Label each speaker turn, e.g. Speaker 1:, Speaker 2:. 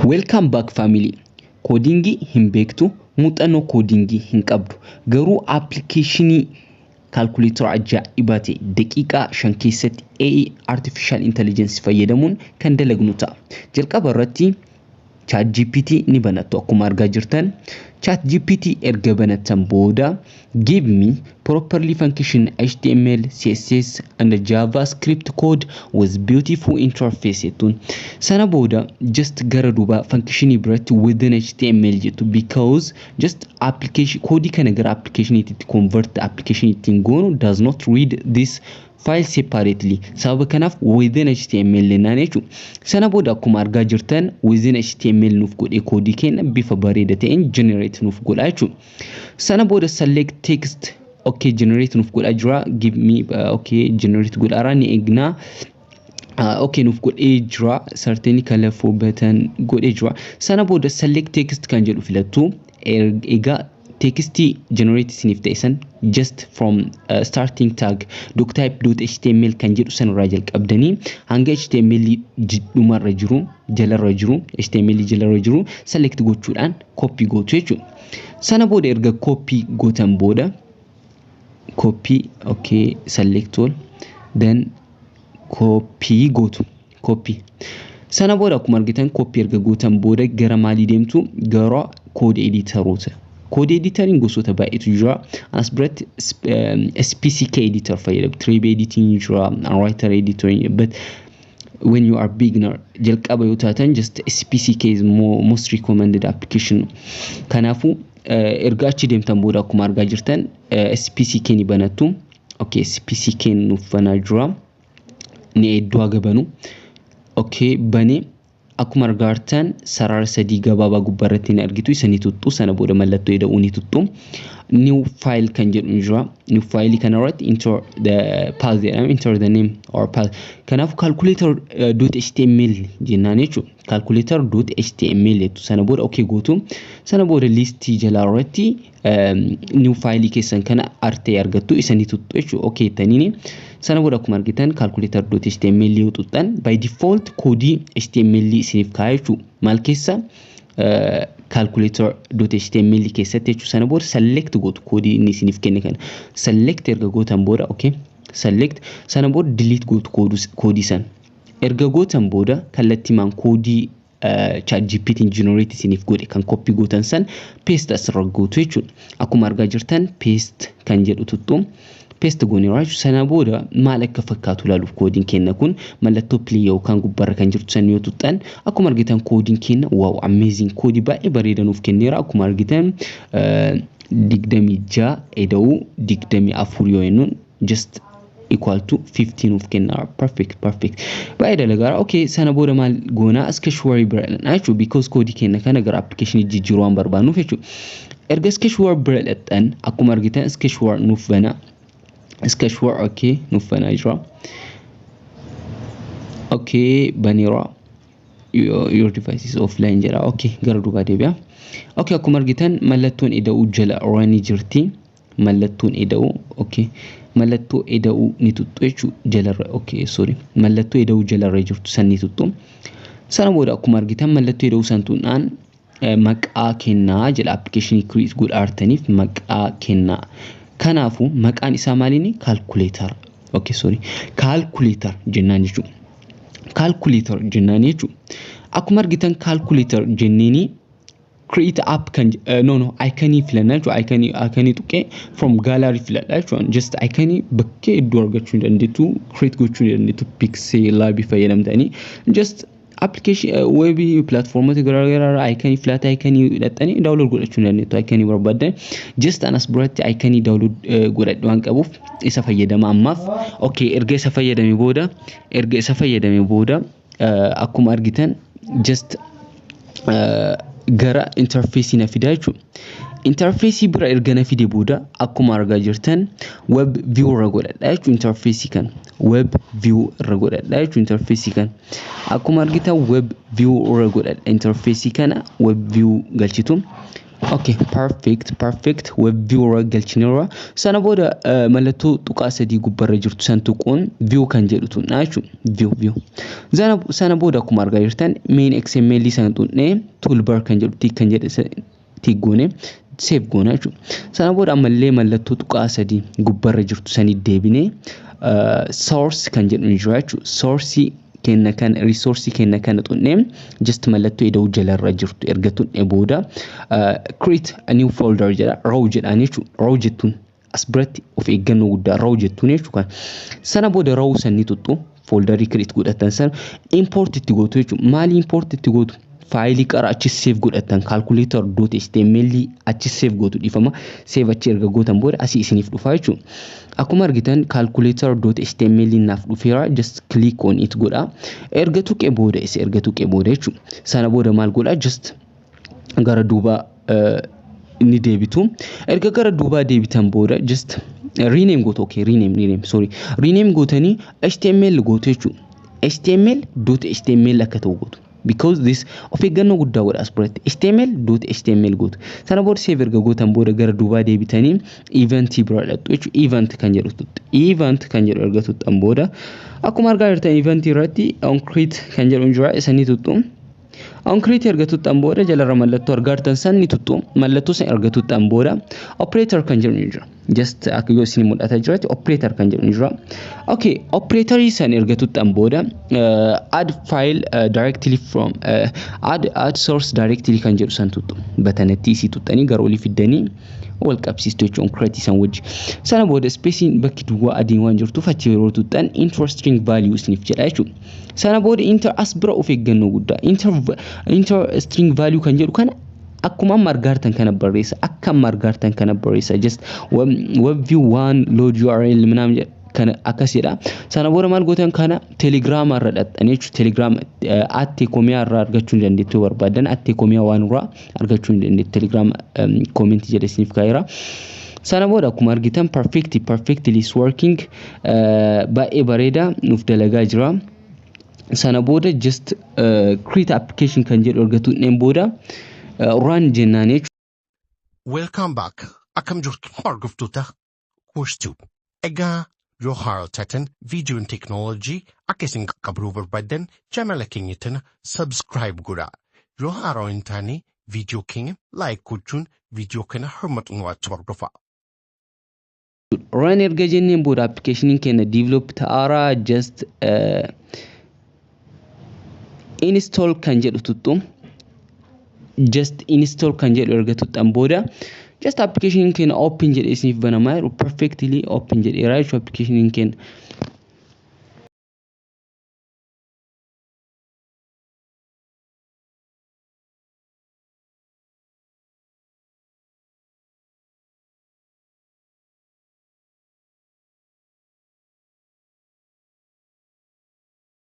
Speaker 1: Welcome back, family. Codingii hin beektu, muuxannoo codingii hin qabdu, garuu applicationii calculatora ajaa'ibaa ta'e daqiiqaa 5 keessatti AI, artificial intelligence fayyadamuun kan dalagnu ta'a. Jalqaba irratti ChatGPT ni banattu. Akkuma argaa jirtan, ChatGPT erga banattan booda, "Give me properly function HTML, CSS and JavaScript code with beautiful interface" jettuun. Sana booda just gara duubaa functionii biratti "within HTML" jettu, because just application koodii kana gara applicationiitti convert application ittiin goonu does not read this file separately. Sababa kanaaf within HTML jennaan jechuudha. Sana booda akkuma argaa jirtan within HTML nuuf godhee koodii keenya bifa bareeda ta'een generate nuuf godha jechuudha. Sana booda select text, okay, generate nuuf godhaa jira. Give me okay, generate godhaara, ni eegnaa. Okay, nuuf godhee jira, certain colorful button godhee jira. Sana booda select text kan jedhu filattu. Egaa textii generate isiniif ta'e san just from starting tag doctype.html kan jedhu san irraa jalqabdanii hanga HTML dhumarra jiru, jalarra jiru, HTML jalarra jiru select gochuudhaan copy gootu jechuudha. Sana booda erga copy gootan booda, copy, okay, select all, then copy gootu, copy. Sana booda akkuma argitan copy erga gootan booda gara maalii deemtu? Gara code editoroota. Code editoriin gosoota baay'eetu jira. As biratti SPCK editor fayyadamu. Tribe editing jira, writer editor, but when you are beginner, jalqaba yoo taatan, just SPCK is most recommended application. Kanaafuu erga achi deemtan booda akkuma argaa jirtan SPCK ni banattu. Okay, SPCK nuuf banaa jira. Ni iddoo haga banu. Okay, banee akkuma argaa jirtan sarara sadii gabaabaa gubbaarratti ni argitu, isa ni tuttu. Sana booda mallattoo ida'uu ni tuttu. New file kan jedhu ni jira. New file kana irratti "enter the path" jedhama, "enter the name or path". Kanaaf calculator.html jennaan jechuudha. Calculator.html jettu. Sana booda okay gootu. Sana booda listii jalaa irratti new file keessan kana artee argattu, isa ni tuttu jechuudha. Okay jettaniini. Sana booda akkuma argitan calculator.html yoo tuttan by default koodii HTML isiniif kaa'aa jechuudha. Maal keessa? Calculator.html keessatti jechuudha. Sana booda select gootu, koodii inni isiniif kenne kana. Select erga gootan booda, okay, select, sana booda delete gootu koodii sana. Erga gootan booda kallattiimaan koodii ChatGPT generate isiniif godhe kan copy gootan san paste asirra gootu jechuudha. Akkuma argaa jirtan paste kan jedhu tuttu. Paste gooneera jechuudha. Sana booda maal akka fakkaatu ilaaluuf koodiin keenya kun mallattoo play yookaan gubbaarra kan jirtu san yoo tuxxan, akkuma argitan koodiin keenya, wow, amazing, koodii baay'ee bareeda nuuf kenneera. Akkuma argitan 26 ida'uu 24 yoo jennuun just equal to 15 nuuf kenna. Perfect, perfect, baay'ee dalagaara. Okay, sana booda maal goonaa? Sketchware bira dhaqnaa jechuudha, because koodii keenya kana gara application jijjiiruu waan barbaannuuf jechuudha. Erga Sketchware bira dhaqxan akkuma argitan Sketchware nuuf bana. Sketchware, okay, nuuf banaa jira. Okay, baneera. "Your device is offline" jedha. Okay, gara duubaa deebi'a. Okay, akkuma argitan mallattoon ida'uu jala ni jirti. Mallattoon ida'uu, okay, mallattoo ida'uu ni tuttu jechuu jalarra. Okay, sorry, mallattoo ida'uu jalarra jirtu san ni tuttu. Sana booda akkuma argitan mallattoo ida'uu san tuqnaan "maqaa kennaa" jedha. Applicationii create godhaartaniif maqaa kennaa. Kanaafuu maqaan isaa maaliini? Calculator. Okay, sorry, calculator jennaan jechuudha. Calculator jennaan jechuudha. Akkuma argitan calculator jenneeni create app kan no, iconii filannaa jechuudha. Iconii tuqee from gallery filadha jechuudha. Just iconii bakkee iddoo argachuu ni dandeettu, create gochuu ni dandeettu, PixelLab fayyadamtanii just application webii platformoota garaagaraa iconii filata, iconii hidhattanii download godhachuu ni dandeettu iconii barbaaddan. Just anas biratti iconii download godhadhu waan qabuuf isa fayyadama ammaaf. Okay, erga isa fayyadame booda akkuma argitan just gara interfaceii na fida jechuudha. Interfaceii bira erga na fide booda akkuma argaa jirtan web view irra godhadha jechuudha. Interfaceii kana web view irra godhadha jechuudha. Interfaceii kana akkuma argitan web view irra godhadha. Interfaceii kana web view galchitu. Okay, perfect, perfect. Web view galchineerra. Sana booda mallattoo tuqaa sadii gubbarra jirtu san tuquun view kan jedhu tuqnaa jechuudha. View, view. Sana booda akkuma argaa jirtan main XML sana tuqnee toolbar kan jedhu tick kan jedhu tick goone save goona jechuudha. Sana booda ammallee mallattoo tuqaa sadii gubbarra jirtu sanii deebinee source kan jedhu ni jira jechuudha. Source kenna kan resource kenna kana tuqnee just mallattoo ida'uu jalarra jirtu erga tuqnee booda create a new folder jedha, raw jedhaan jechuudha. Raw jettuun as biratti of eeggannoo guddaa raw jettuun jechuudha. Sana booda raw sanni tuttu folderii create godhatan sana import itti gootu jechuudha. Maali import itti gootu? Faayilii qara achi save godhatan calculator.html achi save gootu, dhiifama, save achi erga gootan booda asii isiniif dhufa jechuudha. Akkuma argitan calculator.html naaf dhufeera, just click on it godha. Erga tuqee booda, isa erga tuqee booda jechuudha. Sana booda maal godha? Just gara duubaa ni deebitu. Erga gara duubaa deebitan booda just rename gootu. Okay, rename, rename, sorry, rename gootanii HTML gootu jechuudha. HTML.html akka ta'u gootu. Because this of eeggannoo guddaa godha as biratti HTML.html gootu. Sana booda save erga gootan booda gara duubaa deebitanii eventii bira dhaqxu jechuudha. Event kan jedhu tuttu. Event kan jedhu erga tuttan booda akkuma argaa jirtan eventii irratti on create kan jedhu jira, isanii tuttu. On create erga tuttan booda jalarra mallattoo argaa jirtan san ni tuttu. Mallattoo san erga tuttan booda operator kan jedhu ni jira. Just akka yoo isin mul'ataa jiratti operator kan jedhu ni jira. Okay, operatorii san erga tuttan booda add file directly from add source directly kan jedhu san tuttu. Batanatti isii tuttanii gara olii fiddanii wal qabsiistu jechuun create san wajji. Sana booda spacing bakki duwwaa adiin waan jirtuuf achi yeroo tuttan enter string value isiniif jedha jechuudha. Sana booda enter as bira of eeggannoo guddaa enter string value kan jedhu kana akkuma amma argaartan kana barreessa, akka amma argaartan kana barreessa, just web view one load URL ምናምን kana akkas jedha. Sana booda maal gootan? Kana Telegiraama irra dhaqxanii jechuudha. Telegiraam @Teekomiyaa irraa argachuu ni dandeettu, yoo barbaadan @Teekomiyaa waan irraa argachuu ni dandeettu. Telegiraam commentii jedhe isiniif kaa'eera. Sana booda akkuma argitan perfectly is working, baay'ee bareeda nuuf dalagaa jira. Sana booda just create application kan jedhu erga tuqneen booda run jennaan jechuudha.
Speaker 2: Welcome back. Akkam jirtu, hordoftoota Kuushtuu? Egaa yoo haaraa taatan, viidiyoon teeknooloojii akka isin qaqqabuu barbaaddan chaanala keenya tana subscribe godhaa. Yoo haaraa hin taane, viidiyoo keenya like gochuun viidiyoo kana hirmaannoo hordofaa.
Speaker 1: Run erga jenneen booda appilikeeshiniin keenya develop ta'aaraa, just install kan jedhu tuttu. Just install kan jedhu erga tuttan booda just appilikeeshiniin keenya open jedhee isiniif banamaa jiru, perfectly open jedheera jechuudha appilikeeshiniin keenya.